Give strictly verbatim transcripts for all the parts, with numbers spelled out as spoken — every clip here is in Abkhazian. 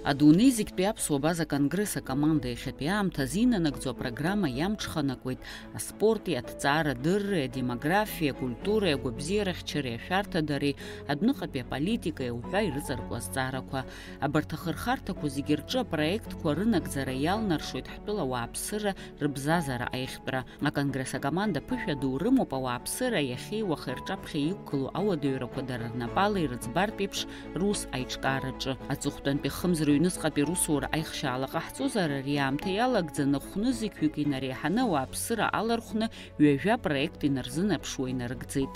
Адунеи зегьтәи аԥсуа абаза конгресс акоманда иахьатәи аамҭазы инанагӡо апрограмма иамҽханакуеит аспорти, аҭҵаарадырреи, адемографиеи, акультуреи, агәабзиарахьчареи, ашәарҭадареи, адәныҟатәи аполитикеи уҳәа ирыҵаркуа азҵаарақәа. Абарҭ ахырхарҭақәа зегьы рҿы апроектқәа рынагӡара иалнаршоит ҳтәыла ауааԥсыра рыбзазара аиӷьтәра. Аконгресс акоманда ԥышәа ду рымоуп ауааԥсыра иахьеи уахеи рҿаԥхьа иқәгылоу ауадаҩрақәа дара рнапала ирыӡбартә еиԥш рус аиҿкаараҿы. Аҵыхәтәантәи хымз рыҩныҵҟатәи русура аихшьаала ҟаҳҵозар, ари аамҭа иалагӡаны хәнызқьҩык инареиҳаны ауааԥсыра алархәны ҩажәа проект инарзынаԥшуа инарыгӡеит.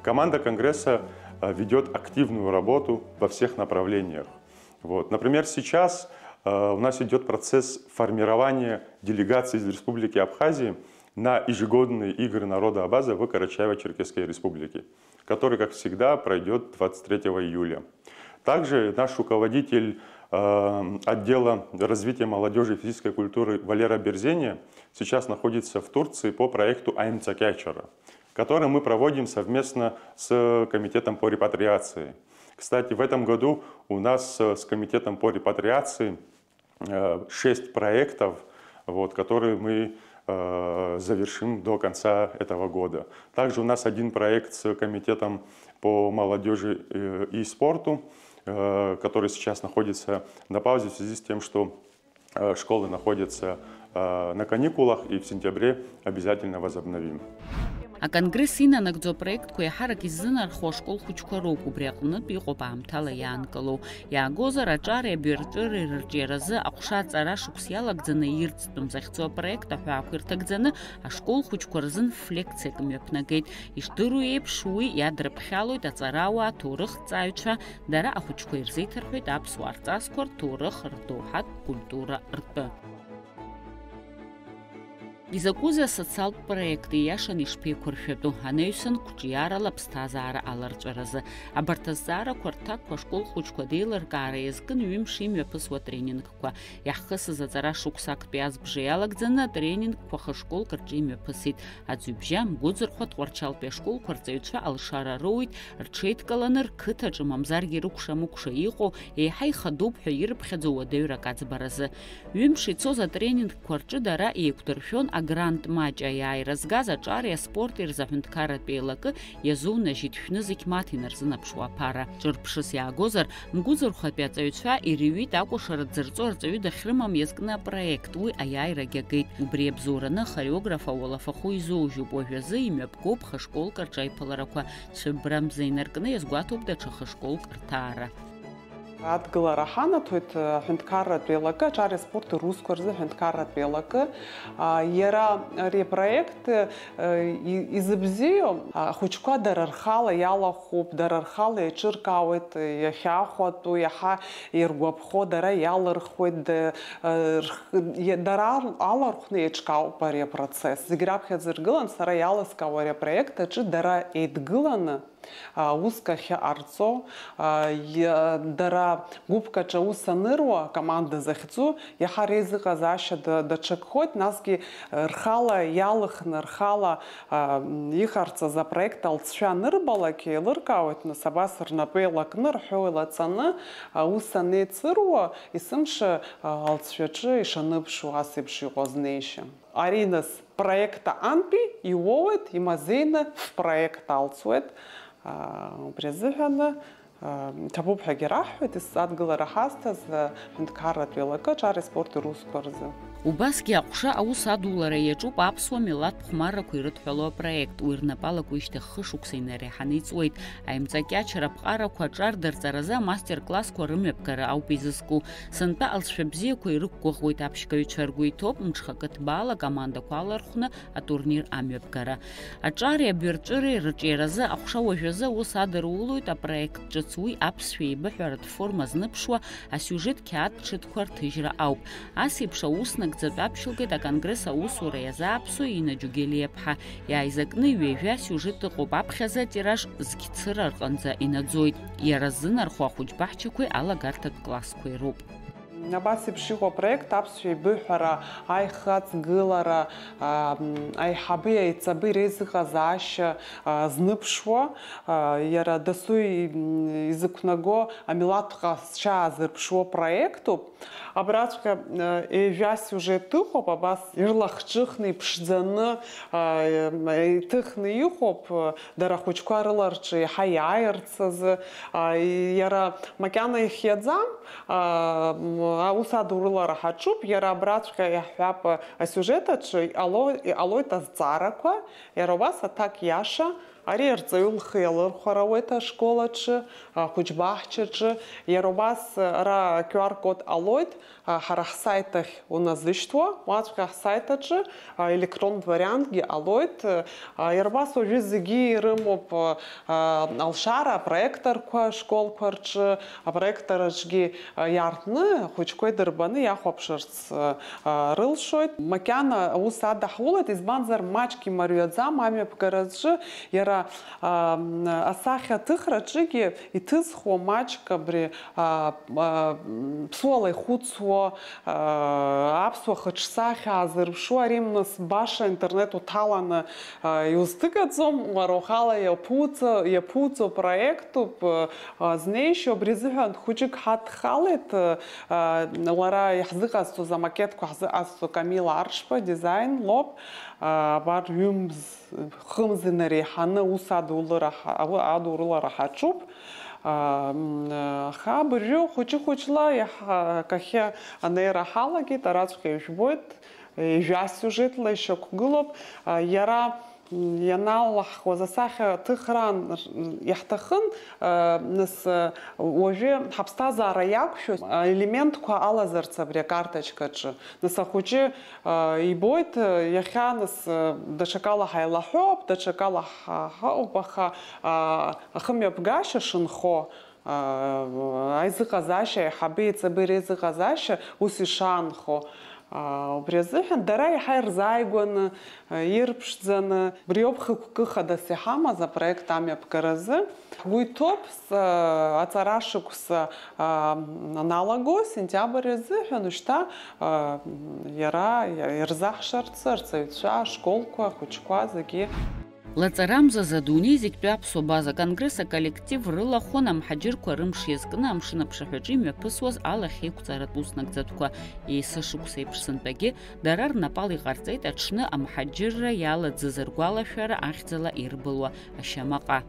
Команда конгресса, э, ведёт активную работу во всех направлениях. Вот. Например, сейчас, э, у нас идёт процесс формирования делегации из Республики Абхазии на ежегодные игры народа Абаза в Карачаево-Черкесской Республике, который, как всегда, пройдёт двадцать третьего июля. Также наш руководитель, э, отдела развития молодёжи и физической культуры Валера Берзения сейчас находится в Турции по проекту Айм Цакячара, который мы проводим совместно с Комитетом по репатриации. Кстати, в этом году у нас, э, с Комитетом по репатриации, э, шесть проектов, вот, которые мы, э, завершим до конца этого года. Также у нас один проект с Комитетом по молодёжи, э, и спорту, э, который сейчас находится на паузе в связи с тем, что, э, школы находятся, э, на каникулах, и в сентябре обязательно возобновим. Аконгресс инанагӡо апроектқәа еиҳарак иззынархо ашкол хәыҷқәа роуп, убри аҟнытә иҟоуп аамҭала иаанкылоу. Иаагозар, аҿареи абаҩрҵәыреи рырҿиаразы аҟәша аҵара шықәс иалагӡаны ирӡтәым захьӡу апроект аҳәаақәа ирҭагӡаны ашкол хәыҷқәа рзын флекциак мҩаԥнагеит. Ишдыру еиԥш, уи иадырԥхьалоит аҵарауаа, аҭоурыхҭҵааҩцәа, дара ахәыҷқәа ирзеиҭарҳәоит аԥсуаа рҵасқәа, рҭоурых, рдоуҳатә культура ртәы. Изакәызеи асоциалтә проект, ииашаны ишԥеиқәыршәатәу, анаҩсан қәҿиарала аԥсҭазаара аларҵәаразы? Абарҭ азҵаарақәа рҭакқәа ашкол хәыҷқәа деилыркаара иазкын ҩымш имҩаԥысуа тренингқәа. Иаҳхысыз аҵара шықәсактәи азбжа иалагӡаны атренингқәа хышколк рҿы имҩаԥысит. Аӡҩыбжьа, Мгәыӡырхәа, Тҟәарчалтәи ашколқәа рҵаҩцәа алшара роуит, рҽеидкыланы рқыҭаҿы, мамзаргьы рыкәша-мыкәша иҟоу, еиҳа ихадоуп ҳәа ирыԥхьаӡоу уадаҩрак аӡбаразы. Ҩымш ицоз атренингқәа рҿы дара еиқәдыршәон агрант маҷ аиааира згаз аҿареи аспорти рзы аҳәынҭқарратә еилакы иазунажьит шәнызқь маҭ инарзынаԥшуа аԥара. Ҿырԥшыс иаагозар, Мгәыӡырхәатәи аҵаҩцәа ирыҩит акәашара дзырҵо арҵаҩы дахьрымам иазкны апроект, уи аиааирагь агеит. Убри иабзоураны ахореограф ауалафахәы изоужьуп, уажәазы имҩаԥгоуп хышколк рҿы аиԥыларақәа, цәыббрамза инаркны иазгәаҭоуп даҽа хышколк рҭаара. Адгылара ҳанаҭоит, э, аҳәынҭқарратә еилакы, аҿареи аспорти русқәа рзы аҳәынҭқарратә еилакы. А, иара ари апроект, э, и-, изыбзиоу, а, ахәыҷқәа дара рхала иалахәуп, дара рхала еиҿыркаауеит, иахьахәатәу, иаҳа иргәаԥхо дара иалырхуеит, д-, э, рх-, иа-, дара ал-, алархәны еиҿкаауп ари апроцесс. Зегь раԥхьаӡа иргылан, сара иалыскаауа ари апроект аҿы дара еидгыланы, а, уск ахьыҟарҵо, а, иа-, дара гәыԥк аҿы аус аныруа, акоманда захьӡу, иаҳа реизыҟазаашьа да-, даҽакхоит, насгьы, э, рхала иалыхны, рхала, а, м, иҟарҵаз апроект алҵшәа анырбалак, еилыркаауеит, нас абас рнапы еилакны, рҳәоу еилаҵаны, аус анеицыруа, есымша, а, алҵшәаҿы ишаныԥшуа ас еиԥш иҟоу азнеишьа. Ари нас проект аҟынтәи иуоуеит, имазеины фпроект алҵуеит. Аа, убри азыҳәаны, аа, иҭабуп ҳәагьы раҳҳәоит, ес-, адгылара ҳазҭаз, аа, ҳәынҭқарратә еилакы аҿареи аспорти русқәа рзы. Убасгьы аҟәша аус адулара иаҿуп аԥсуа милаҭ хәмаррақәа ирыдҳәалоу апроект. Уи рнапы алаку ишьҭахь хышықәса инареиҳаны иҵуеит. Аимҵакьачара аԥҟарақәа аҿар дырҵаразы амастер-классқәа рымҩаԥгара ауп изызку. Сынтәа алҵшәа бзиақәа ирықәгәыӷуеит аԥшьгаҩцәа, ргәы иҭоуп мҽхакы ҭбаала акомандақәа алархәны атурнир амҩаԥгара. Аҿареи абаҩрҵәыреи рырҿиаразы аҟәша уажәазы аус адырулоит апроект ҿыц, уи аԥсшәа еибыҳәаратә форма зныԥшуа асиужет қьаад ҽыҭқәа рҭыжьра ауп. Ас еиԥш аус нагӡатәы аԥшьылгеит аконгресс аусура иазааԥсо Инна Џьугелиаԥҳа. Иааизакны ҩажәа сиужет ыҟоуп, аԥхьаӡа атираж зқьцыра рҟынӡа инаӡоит. Иара ззынархо ахәыҷ баҳчақәеи алагарҭатә классқәеи роуп. Абас еиԥш иҟоу апроект аԥсшәа еибыҳәара, аихаҵгылара, а, м, аиҳаби аиҵаби реизыҟазаашьа, а, зныԥшуа, а, иара дасу и-, м, изықәнаго амилаҭ ҟазшьа аазырԥшуа проектуп. Абраҵәҟьа, а, ҩажәа сиужет ыҟоуп, абас ирлахҿыхны, иԥшӡаны, а, м, иҭыхны иҟоуп, а, дара ахәыҷқәа рыла рҿы еиҳа иааирц азы. А, иара макьана ихиаӡам, а, м, аус адурылара ҳаҿуп, иара абраҵәҟьа иаҳҳәап, асиужет аҿы иҟало-, иҟалоит азҵаарақәа, иара убас аҭак иаша, ари арҵаҩы лхы иалырхәар ауеит ашкол аҿы, ахәыҷбаҳчаҿы, иара убас ара Q R код ҟалоит, а, ҳара ҳсайт ахь уназышьҭуа, уаҵәҟьа ҳсайт аҿы, а, електронтә вариантгьы ҟалоит, а, иара убас уажәы зегьы ирымоуп, а, алшара апроекторқәа ашколқәа рҿы, апроектор аҿгьы, а, иаартны ахәыҷқәа идырбаны иахәаԥшырц, а, а, рылшоит. Макьана аус адаҳулоит, избанзар маҷк имариаӡам амҩаԥгараҿы, иара, а, м, асахьа аҭыхраҿгьы иҭызхуа маҷк абри, а, а, м, ԥсуала ихәыцуа, а, аԥсуа хаҿсахьа аазырԥшуа, ари, нас, баша интернет уҭаланы, а, иузҭыгаӡом, уара ухала иаԥуҵо, иаԥуҵо проектуп, а, а, знеишьо, абри азыҳәан хәыҷык ҳадхалеит, а, а, лара иаҳзыҟазҵоз, амакетқәа ҳзыҟазҵо Камила Аршба, дизайн лоуп, а, абар ҩымз, хымз инареиҳаны аус адулара ҳа-, ау-, адурылара ҳаҿуп. А, м, аха абыржәы хәыҷы-хәыҷла иаҳа-, акахьы анеира ҳалагеит, араҵәҟьа ижәбоит, ҩажәа сиужетла ишьақәгылоуп. А, иара, м, ианалаҳхуаз асахьа ҭыхраан р-, иаҳҭахын, а, нас, а, уажәы ҳаԥсҭазаара иақәшәо аелементқәа алазарц абри акарточкаҿы. Нас ахәыҷы, а, ибоит, а, иахьа, нас, а, даҽакала ҳаилаҳәоуп, даҽакала ҳа-, ҳаҟоуп, аха, а, ахымҩаԥгашьа шынхо, а, аизыҟазаашьа, аиҳаби аиҵаби реизыҟазаашьа ус ишаанхо, а, убри азыҳәан дара иаҳа ирзааигәаны, а, ирԥшӡаны, убриоуп хықәкы хадас иҳамаз апроект амҩаԥгаразы. Ҳгәы иҭоуп, с-, а, аҵара шықәса, а, аналаго, сентиабр азыҳәан, уажәшьҭа, а, иара ирзаҳшарц, арҵаҩцәа, ашколқәа, ахәыҷқәа зегьы. Лаҵарамзазы адунеи зегьтәи аԥсуа база конгресс аколлектив рылахәын амҳаџьырқәа рымш иазкны амшын аԥшаҳәаҿы имҩаԥысуаз алахьеиқәҵаратә уснагӡатәқәа. Есышықәса еиԥш сынтәагьы дара рнапала иҟарҵеит аҽны амҳаџьырра иалаӡыз ргәалашәара ахьӡала ирбылуа ашьамаҟа.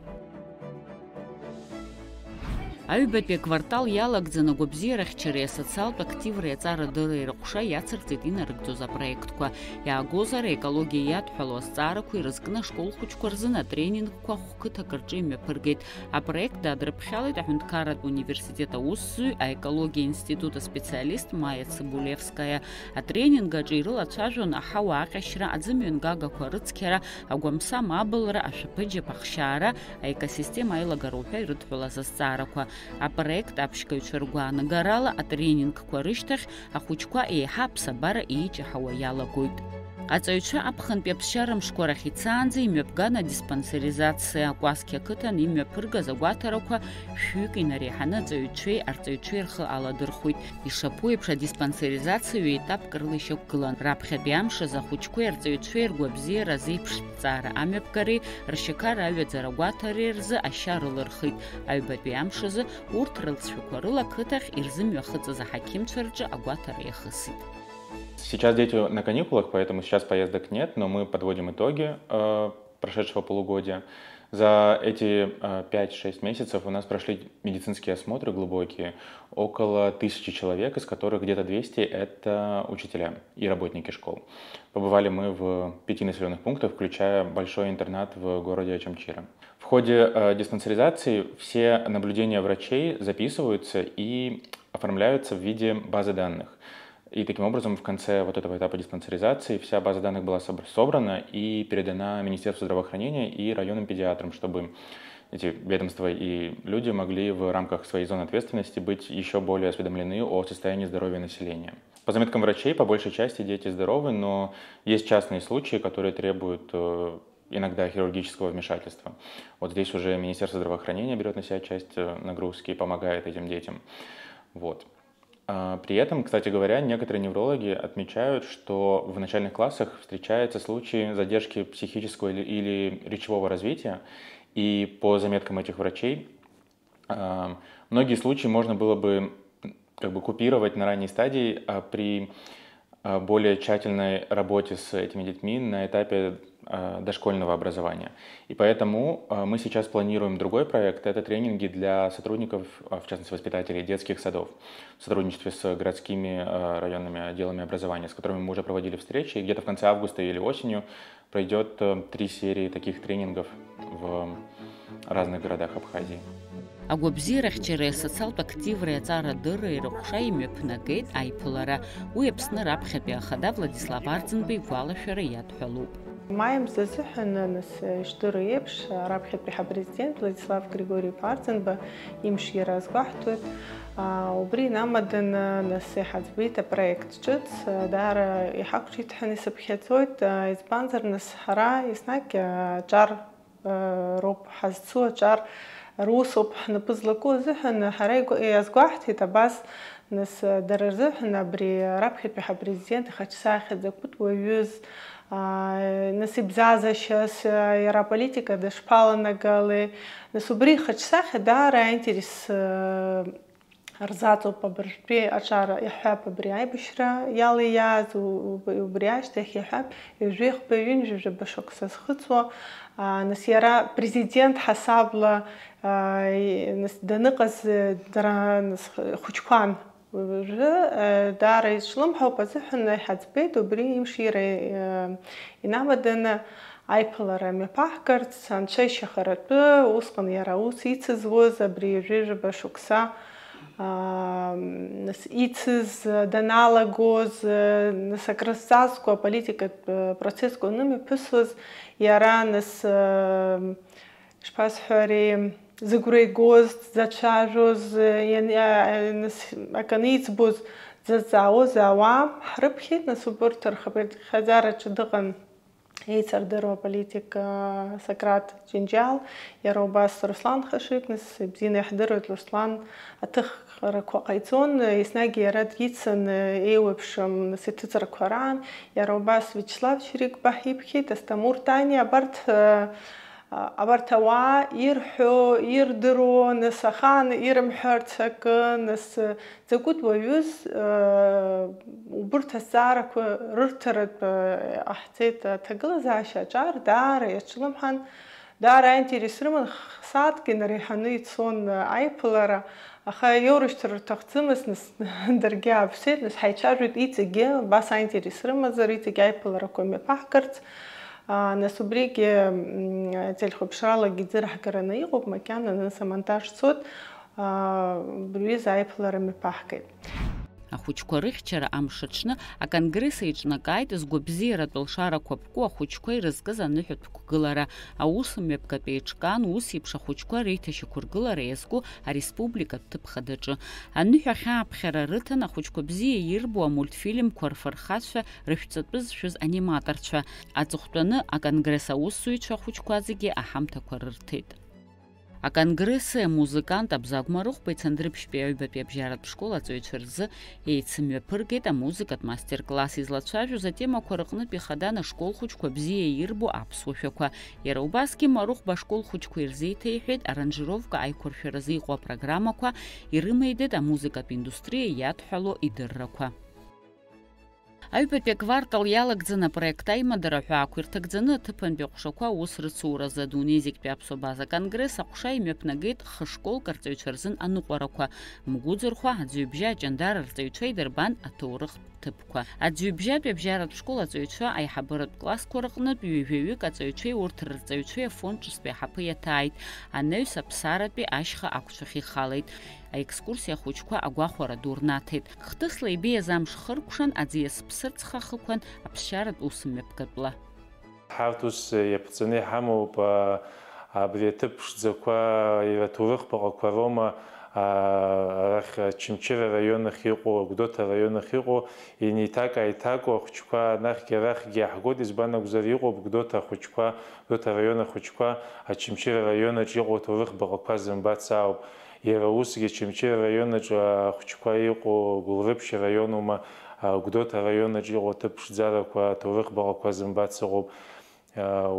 Аҩбатәи аквартал иалагӡан агәабзиарахьчареи асоциалтә активреи аҵарадырреи рыҟәша иацырҵеит инарыгӡоз апроектқәа. Иаагозар, аекологиа иадҳәалоу азҵаарақәа ирызкны ашкол хәыҷқәа рзын атренингқәа хәқыҭак рҿы имҩаԥыргеит. Апроект дадрыԥхьалеит аҳәынҭқарратә университет аусзуҩ, аекологиа институт аспециалист Маиа Цыбулевскаиа. Атренинг аҿы ирылацәажәон аҳауа аҟьашьра, аӡымҩангагақәа рыцқьара, агәамсам абылра, ашәаԥыџьаԥ ахшьаара, аекосистема аилагара уҳәа ирыдҳәалаз азҵаарақәа. Апроект аԥшьгаҩцәа ргәаанагарала, атренингқәа рышьҭахь ахәыҷқәа еиҳа аԥсабара еиҷаҳауа иалагоит. Аҵаҩцәа аԥхынтәи аԥсшьара мшқәа рахь ицаанӡа имҩаԥган адиспансеризациа, Кәасқьа ақыҭан имҩаԥыргаз агәаҭарақәа шәҩык инареиҳаны аҵаҩцәеи арҵаҩцәеи рхы аладырхәит. Ишаԥу еиԥш, адиспансеризациа ҩеетапк рыла ишьақәгылан. Раԥхьатәи амш азы ахәыҷқәеи арҵаҩцәеи ргәабзиара азеиԥшҵәҟьара амҩаԥгареи ршьақар аҩаӡара агәаҭареи рзы ашьа рылырхит. Аҩбатәи амш азы урҭ рылҵшәақәа рыла ақыҭахь ирзымҩахыҵыз аҳақьымцәа рҿы агәаҭара иахысит. Сейчас дети на каникулах, поэтому сейчас поездок нет, но мы подводим итоги, э, прошедшего полугодия. За эти, э, пять-шесть месяцев у нас прошли медицинские осмотры глубокие, около тысячи человек, из которых где-то двести — это учителя и работники школ. Побывали мы в пяти населённых пунктах, включая большой интернат в городе Очамчире. В ходе, э, диспансеризации все наблюдения врачей записываются и оформляются в виде базы данных. И таким образом в конце вот этого этапа диспансеризации вся база данных была собр-, собрана и передана Министерству здравоохранения и районным педиатрам, чтобы эти ведомства и люди могли в рамках своей зоны ответственности быть ещё более осведомлены о состоянии здоровья населения. По заметкам врачей, по большей части дети здоровы, но есть частные случаи, которые требуют, э, иногда хирургического вмешательства. Вот здесь уже Министерство здравоохранения берёт на себя часть, э, нагрузки и помогает этим детям. Вот. А, При этом, кстати говоря, некоторые неврологи отмечают, что в начальных классах встречаются случаи задержки психического или, или речевого развития, и по заметкам этих врачей, а, многие случаи можно было бы, м, как бы купировать на ранней стадии, а, при а, более тщательной работе с этими детьми на этапе а, дошкольного образования. И поэтому а, мы сейчас планируем другой проект. Это тренинги для сотрудников, а, в частности, воспитателей детских садов, в сотрудничестве с городскими а, районными отделами образования, с которыми мы уже проводили встречи. И где-то в конце августа или осенью пройдет э, три серии таких тренингов в разных городах Абхазии. Агәабзиарахьчареи асоциалтә активреи аҵарадырреи рыҟәша имҩаԥнагеит аиԥылара. Уи Аԥсны раԥхьатәи ахада Владислав Арӡынба игәалашәара иадҳәалоуп. Маи мза азыҳәан, нас, ишдыру еиԥш, раԥхьатәи ҳапрезидент Владислав Григорьев Арӡынба имшира азгәаҳҭоит. Убри инамаданы, нас, иҳаӡбеит апроект ҿыц, даара иҳақәҿиҭханы исыԥхьаӡоит, избанзар, нас, ҳара еснагь аҿар роуп ҳазцу, аҿар русоуп ҳнапы злаку азыҳәан ҳара иазгәаҳҭеит абас, нас, дара рзыҳәан абри раԥхьатәи ҳапрезидент ихаҿсахьа закәытә уаҩыз, нас, ибзазашьас, иара аполитика дышԥаланагалеи, нас, убри ихаҿсахьа даара аинтерес рзаҵоуп абыржәтәи аҿар, иаҳҳәап, абри аибашьра иалиааз, убри ашьҭахь иаҳҳәап, ҩажәи хԥа, ҩынҩажәаба шықәса зхыҵуа, нас иара президент ҳасабла, нас даныҟаз дара, нас, хәыҷқәан. Уажәы даара изҿлымҳауп азыҳәан иҳаӡбеит, убри имшира инамаданы аиԥылара мҩаԥаҳгарц, анцәа ишьахаратәы, усҟан иара аус ицызуаз, абри ҩажәижәаба шықәса, аа, нас ицыз, даналагоз, нас акрызҵазкуа аполитикатә процессқәа анымҩаԥысуаз, иара, нас, ишԥасҳәари, зыгәра игоз, дзацәажәоз, иан-, а-, а-, нас, акы аниӡбоз, дзазҵаауаз ауаа ҳрыԥхьеит, нас, убырҭ рхаԥыцхьаӡараҿы дыҟан еицырдыруа аполитик, а, Сократ Џьынџьал, иара убас Руслан Хашыгә, нас, ибзианы иаҳдыруеит, Руслан аҭыхрақәа ҟаиҵон, еснагь иара дицын, еиуеиԥшым, нас, иҭыҵрақәа раан, иара убас Виачеслав Чирикба ҳиԥхьеит, Асҭамыр Тани, абарҭ, а, Абарҭ ауаа ирҳәо, ирдыруа, нас, ахаан ирымҳәарц акы, нас, закәытә уаҩыз, убырҭ азҵаарақәа рырҭаратә иҟаҳҵеит аҭагылазаашьа аҿар, даара иаҿлымҳан, даара аинтерес рыман, х-, сааҭк инареиҳаны ицон аиԥылара, аха иоурышьҭыр рҭахӡамызт, нас, даргьы ааԥсеит, нас, ҳаицәажәеит иҵегьы, абас аинтерес рымазар, иҵегь аиԥыларақәа мҩаԥаҳгарц. Нас убригьы, м, телехәаԥшралагьы иӡырҳгараны иҟоуп, макьана нас амонтаж цоит, а, убри аҩыза аиԥылара мҩаԥаҳгеит. Ахәыҷқәа рыхьчара амш аҽны аконгресс еиҿнакааит згәабзиаратә лшарақәа ԥку ахәыҷқәа ирызкыз аныҳәатә қәгылара. Аус мҩаԥгатә еиҿкаан ус еиԥш ахәыҷқәа реиҭашьақәыргылара иазку ареспубликатә ҭыԥ хадаҿы. Аныҳәа ахьааԥхьара рыҭан ахәыҷқәа бзиа ирбо амультфильмқәа рфырхацәа, рышәҵатәы зшәыз аниматорцәа. Аҵыхәтәаны аконгресс аусзуҩцәа ахәыҷқәа зегьы аҳамҭақәа рырҭеит. Аконгресси амузыкант Абзагә Марыхәбеи Цандрыԥшьтәи аҩбатәи абжьаратә школ аҵаҩцәа рзы еицымҩаԥыргеит амузыкатә мастер-класс. Излацәажәоз атемақәа рыҟнытә ихадан ашкол хәыҷқәа бзиа ирбо аԥсуа шәақәа. Иара убасгьы Марыхәба ашкол хәыҷқәа ирзеиҭеиҳәеит аранжировка аиқәыршәаразы иҟоу апрограммақәа, ирымеидеит амузыкатә индустриа иадҳәало идыррақәа. Аҩбатәи аквартал иалагӡаны апроект аимадара ҳәаақәа ирҭагӡаны аҭыԥантәи аҟәшақәа аус рыцуразы адунеи зегьтәи аԥсуа база конгресс аҟәша имҩаԥнагеит хышколк арҵаҩцәа рзын аныҟәарақәа, Мгәыӡырхәа, Аӡҩыбжьа, Аҷандара арҵаҩцәа идырбан аҭоурыхтә ҭыԥқәа. Аӡҩыбжьатәи абжьаратә школ аҵаҩцәа аиҳабыратә классқәа рыҟнытә ҩажәаҩык аҵаҩцәеи урҭ рырҵаҩцәеи афонд ҿыцтәи аҳаԥы иаҭааит, анаҩс Аԥсаратәи ашьха ақәцәахь ихалеит. Аекскурсиа ахәыҷқәа агәахәара ду рнаҭеит. Хҭысла ибеиаз амш хыркәшан, аӡиас ԥсырӡха хықәан аԥсшьаратә усмҩаԥгатәла. Ҳарҭ ус иаԥҵаны иҳамоуп, а, абри аҭыԥ ԥшӡақәа, иара аҭоурых баҟақәа роума, Арахь Очамчыра араион ахь иҟоу, Гәдоуҭа араион ахь иҟоу, инеиҭак-ааиҭакуа ахәыҷқәа анахьгьы арахьгьы иаҳгоит, избан акәзар, иҟоуп Гәдоуҭа ахәыҷқәа, Гәдоуҭа араион ахәыҷқәа Очамчыра араион аҿы иҟоу аҭоурых баҟақәа зымбац ауп. Иара усгьы Очамчыра араион аҿы ахәыҷқәа иҟоу Гәылрыԥшь араионума, Гәдоуҭа араион аҿы иҟоу аҭыԥ ԥшӡарақәа, аҭоурых баҟақәа зымбац ыҟоуп.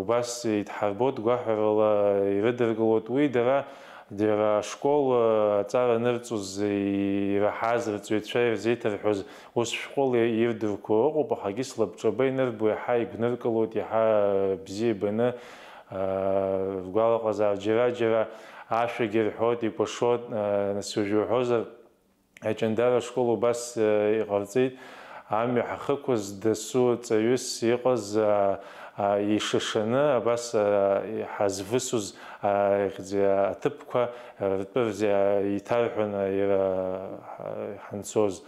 Убас идҳарбоит, гәаҳәарыла ирыдыркылоит. Уи дара, џьара ашкол аҵара анырҵоз ираҳаз рҵаҩцәа ирзеиҭарҳәоз ус шәҟәыла ирдырқәо ыҟоуп, аха егьыс лабҿаба инырбо иаҳа игәныркылоит, иаҳа бзиа ибаны, ргәалаҟазаара. Џьара-џьара ашәагьы рҳәоит, икәашоит, нас уажәы уҳәозар, Аҷандара ашкол убас, э, иҟарҵеит, амҩа ҳахықәыз дасу ҵаҩыс иҟаз, а, а, ишышаны абас, а, ҳазвысуз, а, ихьӡ-, аҭыԥқәа, а, ртәы рзы, а, иҭарҳәаны иара, а, ҳанцоз.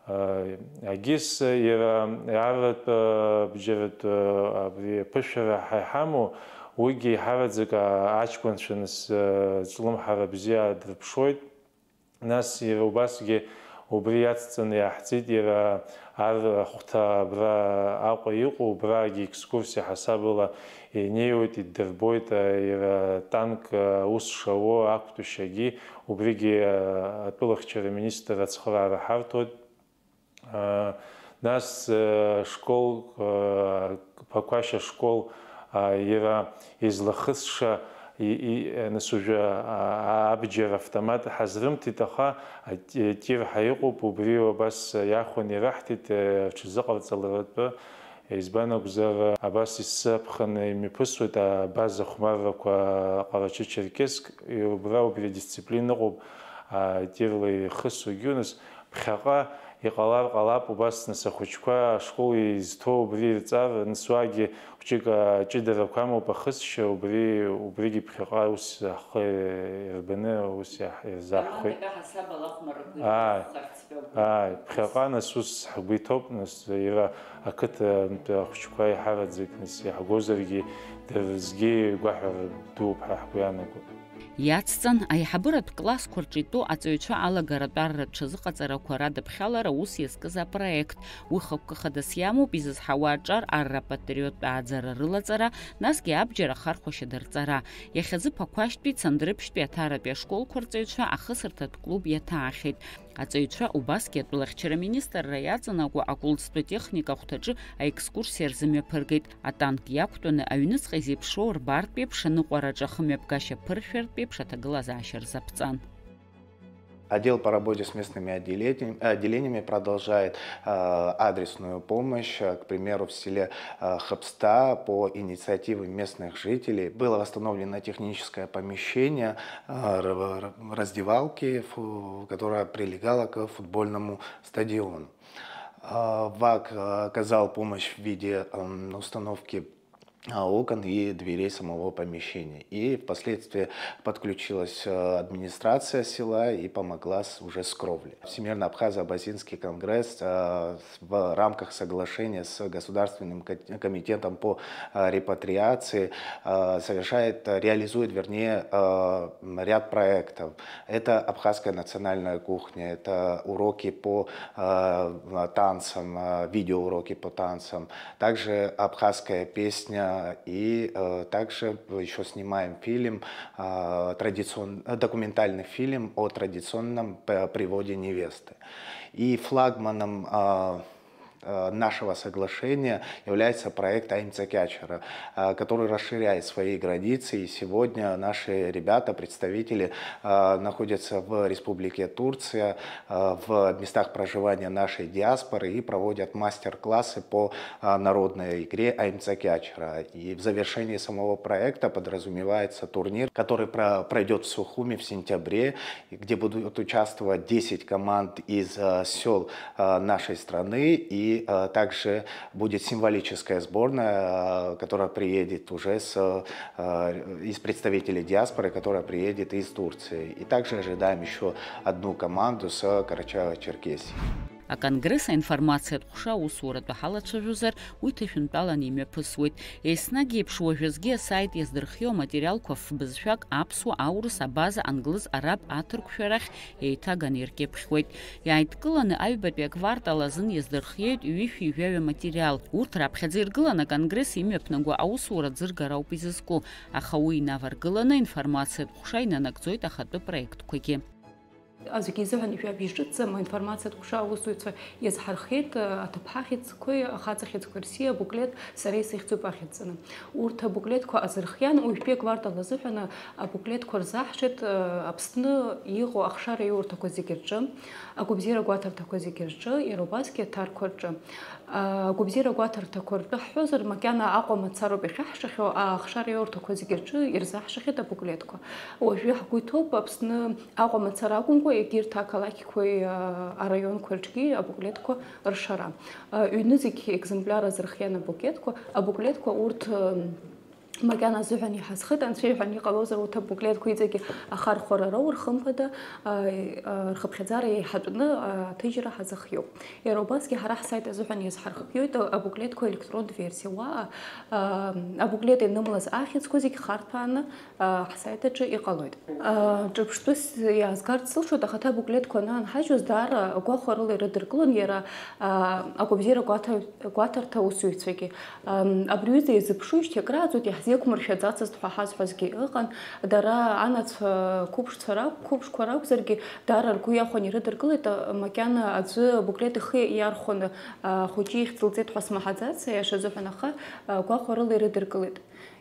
А, егьыс иара арратә, а, бџьаратә, а, абри аԥышәара ҳа иҳамоу, уигьы еиҳараӡак, а, аҷкәынцәа нас, а, ҿлымҳара бзиа дырԥшуеит. Нас иара убасгьы убри иацҵаны иаҳҵеит, иара ар ахәҭа абра Аҟәа иҟоу, убрагьы екскурсиа ҳасабала инеиуеит, иддырбоит, иара танк аус шауа, ақәтәашьагьы, убригьы атәылахьчара министр ацхыраара ҳарҭоит. Нас, э, школ, э, Ԥақәашь ашкол, а, иара излахысша, и, и, нас уажәы, а, абџьар автомат ҳазрымҭеит, аха атир ҳәа иҟоуп, убри абас иахәан ираҳҭеит, э, рҽазыҟарҵаларатәы. Избан акәзар, абас исзаԥханы имҩаԥысуеит абаза хәмаррақәа Ҟарачы-Черкесск, убра убри адисциплина ыҟоуп, а, тирла ихысуагьы, нас ԥхьаҟа иҟалар ҟалап, убас, нас, ахәыҷқәа ашкол изҭоу убри ирҵар, нас уаагьы хәҷык аҷыдарақәа амоуп ахысшьа, убри, убригьы ԥхьаҟа ус ҳхы ирбаны ус иаҳ-, ирзаҳхәеит. Ааи, ааи, ԥхьаҟа, нас, ус ҳгәы иҭоуп, нас, иара ақыҭантәи ахәыҷқәа еиҳараӡак, нас, иаҳгозаргьы, дара рзгьы гәаҳәара дууп ҳәа ҳгәы иаанагоит. Иацҵан, аиҳабыратә классқәа рҿы итәоу аҵаҩцәа алагаратә арратә ҽазыҟаҵарақәа радыԥхьалара ус иазкыз апроект. Уи хықәкы хадас иамоуп изызҳауа аҿар арра апатриоттә ааӡара рылаҵара, насгьы абџьар ахархәашьа дырҵара. Иахьазы Ԥақәашьтәи, Цандрыԥшьтәи, Аҭаратәи ашколқәа рҵаҩцәа ахысырҭатә клуб иаҭаахьеит. Аҵаҩцәа убасгьы атәылахьчара министрра иаҵанакуа акулстәы техника ахәҭаҿы аекскурсиа рзымҩаԥыргеит. Атанк иақәтәаны аҩныҵҟа изеиԥшроу рбаартә еиԥш аныҟәараҿы ахымҩаԥгашьа ԥыршәартә еиԥш аҭагылазаашьа рзаԥҵан. Отдел по работе с местными отделениями, отделениями продолжает, э, адресную помощь. Э, к примеру, в селе, э, Хабста по инициативе местных жителей было восстановлено техническое помещение, э, р-, р-, раздевалки, фу-, которая прилегала к футбольному стадиону. Э, ВАК, э, оказал помощь в виде, м, установки а, окон и дверей самого помещения. И впоследствии подключилась, э, администрация села и помогла с-, уже с кровлей. Всемирно-Абхазо-Абазинский конгресс, э, с-, в рамках соглашения с Государственным ко-, комитетом по, э, репатриации, э, совершает, э, реализует, вернее, э, м, ряд проектов. Это абхазская национальная кухня, это уроки по, э, танцам, э, видеоуроки по танцам, также абхазская песня, и, э, также ещё снимаем фильм, а, традицион-, э, документальный фильм о традиционном п-, приводе невесты. И флагманом, а, э, нашего соглашения является проект Аимҵакьачара, э, который расширяет свои границы. И сегодня наши ребята, представители, э, находятся в Республике Турция, э, в местах проживания нашей диаспоры и проводят мастер-классы по, э, народной игре Аимҵакьачара. И в завершении самого проекта подразумевается турнир, который про-, пройдёт в Сухуми в сентябре, где будут участвовать десять команд из, э, сёл, э, нашей страны. И, э, также будет символическая сборная, э, которая приедет уже с, э, из представителей диаспоры, которая приедет из Турции. И также ожидаем ещё одну команду с Карачаево-Черкесии. Аконгресс аинформациатә ҟәша аусуратә ҳалацәажәозар, уи ҭышәынтәаланы имҩаԥысуеит. Еснагь еиԥш, уажәазгьы асайт иаздырхиоу аматериалқәа фбызшәак аԥсуа, аурыс, абаза, англыз, араб, аҭырқәшәа рахь еиҭаганы иркьыԥхьуеит. Иааидкыланы аҩбатәи аквартал азын иаздырхиеит ҩышәи жәаҩа материал. Урҭ раԥхьаӡа иргылан аконгресс имҩаԥнагоу аусура ӡыргара ауп изызку, аха уи инаваргыланы аинформациатә ҟәша инанагӡоит ахатәы проектқәагьы. Аӡәгьы изыҳәан ижәабжь ҿыцӡам, аинформациатә ҟәша аусзуҩцәа иазҳархиеит, аҭыԥҳа хьыӡқәеи ахаҵа хьыӡқәеи рсиа абуклет сара исыхьӡуп ахьӡҵаны. Урҭ абуклетқәа азырхиан, уажәтәи аквартал азыҳәан абуклетқәа рзаҳшеит Аԥсны иҟоу ахшара аиурҭақәа зегьы рҿы, агәабзиара гәаҭарҭақәа зегьы рҿы, иара убасгьы аҭарқәа рҿы. Агәабзиара гәаҭарҭақәа ртәы ҳҳәозар, макьана Аҟәа мацароуп иахьаҳшахьоу, ахшара аиурҭақәа зегьы рҿы ирзаҳшахьеит абуклетқәа. Уажәы ҳгәы иҭоуп Аԥсны Аҟәа мацара акәымкәа, егьырҭ ақалақьқәеи, а, араионқәеи рҿгьы абуклетқәа ршара. А, ҩнызқь екземпляр азырхиан абуклетқәа, абуклетқәа урҭ, м, макьана азыҳәан иҳазхеит, анцәа иҳәан иҟалозар, урҭ абуклетқәа иҵегьы ахархәара роур, хымԥада, а, а, рхыԥхьаӡара еиҳатәны, а, аҭыжьра ҳазыхиоуп. Иара убасгьы ҳара ҳсайт азыҳәан иазҳархиоит абуклетқәа електронтә версиа. Уаҟа, а, абуклет ианымлаз ахьӡқәа зегь харҭәааны, а, ҳсайт аҿы иҟалоит. А, ҿырԥштәыс иаазгарц сылшоит, ахаҭа абуклетқәа анаанҳажьуаз, даара гәахәарыла ирыдыркылон иара, а, агәабзиара гәаҭа-, гәаҭарҭа аусзуҩцәагьы. Ам, абри аҩыза иазыԥшуижьҭеи акрааҵуеит, иаҳзеиқәмыршәаӡацызт ҳәа ҳазҳәазгьы ыҟан. Дара анацәа қәыԥшцәа рак-, қәыԥшқәа ракәзаргьы, даара ргәы иахәан, ирыдыркылеит, а, макьана аӡәы абуклет ихы иархәаны, а, ахәыҷы ихьӡ лҵеит ҳәа смаҳаӡац, аиаша азыҳәан, аха, а, гәахәарыла ирыдыркылеит.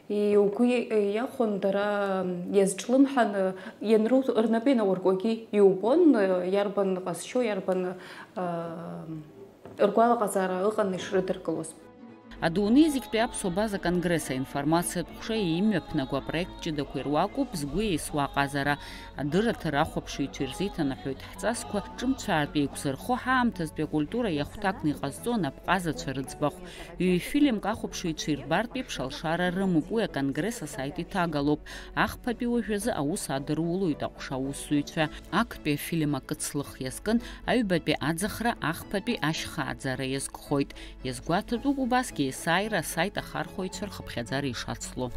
Угәы иахәон дара иазҿлымҳаны, ианру-, рнапы инауркуагьы иубон, иарбан ҟазшьоу, иарбан, аа, ргәалаҟазаара ыҟан ишрыдыркылоз. Адунеи зегьтәи аԥсуа база конгресс аинформациатә ҟәша имҩаԥнаго апроект ҷыдақәа ируакуп згәы еисуа аҟазара. Адырраҭара ахәаԥшыҩцәа ирзеиҭанаҳәоит ҳҵасқәа, ҿымцәаартә еиқәзырхо, ҳаамҭазтәи акультура иахәҭакны иҟазҵо анапҟазацәа рыӡбахә. Ҩ-фильмк ахәаԥшыҩцәа ирбартә еиԥш алшара рымоуп, уи аконгресс асайт иҭагалоуп. Ахԥатәи уажәазы аус адырулоит аҟәша аусзуҩцәа. Актәи афильм акы ҵлых иазкын, аҩбатәи аӡахра, ахԥатәи ашьха аӡара иазкхоит. Иазгәаҭатәуп убасгьы есааира асайт ахархәаҩцәа рхыԥхьаӡара ишацло.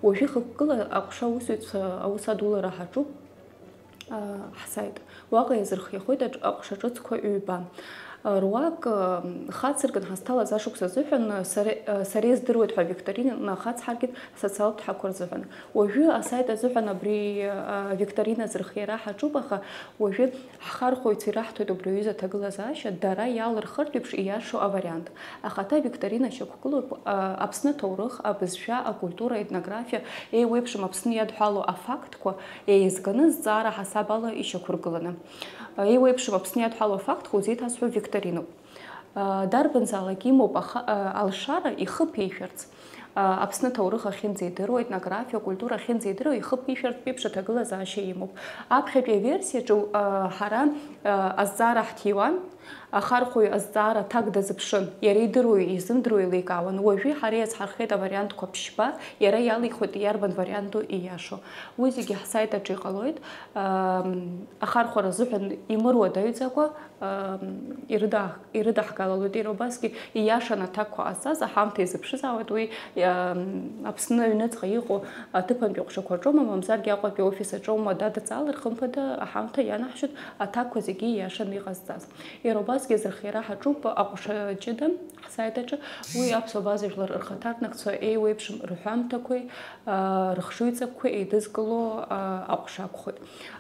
Уажәы хықәкыла аҟәша аусзуҩцәа аус адулара ҳаҿуп. Ҳсайт. Уаҟа иазырхиахоит аҿ-, аҟәша ҿыцқәа ҩба. Руак, хацыркын ҳазҭалаз ашықәс азыҳәан сара, сара издыруеит ҳәа викторина ахацҳаркит ҳсоциалтә ҳақәа рзыҳәан. Уажәы асайт азыҳәан абри, авикторина азырхиара ҳаҿуп, аха уажәы ҳхархәаҩцәа ираҳҭоит убри аҩыза аҭагылазаашьа, дара иалырхыртә еиԥш ииашоу авариант. Ахаҭа авикторина шьақәгылоуп, а, Аԥсны аҭоурых, абызшәа, акультура, аетнографиа, еиуеиԥшым Аԥсны иадҳәалоу афактқәа еизганы зҵаара ҳасаб ала ишьақәыргыланы. А, еиуеиԥшым Аԥсны иадҳәалоу афактқәа узеиҭазҳәо викториноуп. А, дарбанзаалак имоуп аха-, а, алшара ихы ԥишәарц. А, Аԥсны аҭоурых ахьынӡеидыруа, аетнографиа, акультура ахьынӡеидыруа ихы ԥишәартә еиԥш аҭагылазаашьа имоуп. Аԥхьатәи аверсиаҿы, а, ҳара, а, азҵаара ҳҭиуан. Ахархәаҩ азҵаара аҭак дазыԥшын, иара идыруа, изымдыруа еиликаауан. Уажәы ҳара иазҳархеит авариантқәа ԥшьба, иара иалихуеит иарбан варианту ииашоу. Уи зегьы ҳсайт аҿы иҟалоит. Ам, ахархәара азыҳәан имыруадаҩӡакәа, ам, ирыда-, ирыдаҳгалалоит. Иара убасгьы ииашаны аҭакқәа ҟазҵаз аҳамҭа изыԥшызаауеит. Уи, ам, Аԥсны аҩныҵҟа иҟоу аҭыԥантәи аҟәшақәа рҿоума, мамзаргьы Аҟәатәи аофис аҿоума дадҵаалар, хымԥада аҳамҭа ианаҳшьоит аҭакқәа зегьы ииашаны иҟазҵаз. Иара убасгьы азырхиара ҳаҿуп аҟәша ҷыда ҳсайт аҿы. Уи аԥсуа база жәлар рхаҭарнакцәа еиуеиԥшым рҳәамҭақәеи, аа, рыхшыҩҵакқәеи еидызкыло, аа, аҟәша акәхоит.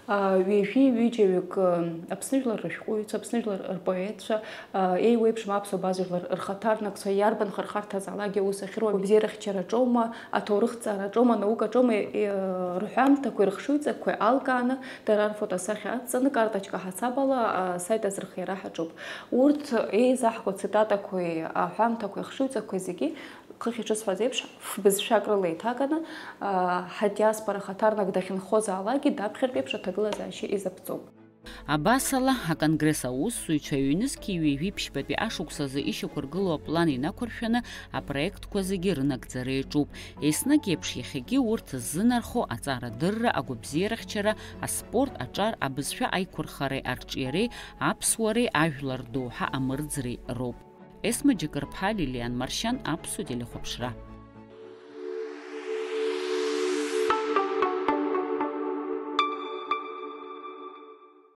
Аа, ҩажәи ҩыџьаҩык, ыы, Аԥсны жәлар рышәҟәыҩҩцәа, Аԥсны жәлар рпоетцәа, аа, еиуеиԥшым аԥсуа база жәлар рхаҭарнакцәа иарбан хырхарҭазаалакгьы аус ахьыруа, абзиарахьчараҿоума, аҭоурыхҭҵаараҿома, анаукаҿома, ыы, рҳәамҭақәеи рыхшыҩҵакқәеи алкааны, дара рфотосахьа адҵаны, карточка ҳасаб ала, асайт азырхиара ҳаҿуп. Урҭ еизаҳго ацитатақәеи аҳәамҭақәеи ахшыҩҵақәеи зегьы, хыхь иҿысҳәаз еиԥш, фбызшәак рыла еиҭаганы, ҳадиаспора хаҭарнак дахьынхозаалакгьы даԥхьартә еиԥш аҭагылазаашьа изаԥҵоуп. Абасала, аконгресс аусзуҩцәа ҩнызқьи ҩажәи ԥшьбатәи ашықәсазы ишьақәыргылоу аплан инақәыршәаны апроектқәа зегьы рынагӡара иаҿуп. Еснагь еиԥш иахьагьы урҭ ззынархо аҵарадырра, агәабзиарахьчара, аспорт, аҿар, абызшәа аиқәырхареи арҿиареи, аԥсуареи ажәлар доуҳа амырӡреи роуп. Есма Џьакырԥҳа, Лилиан Маршьан, Аԥсуа телехәаԥшра.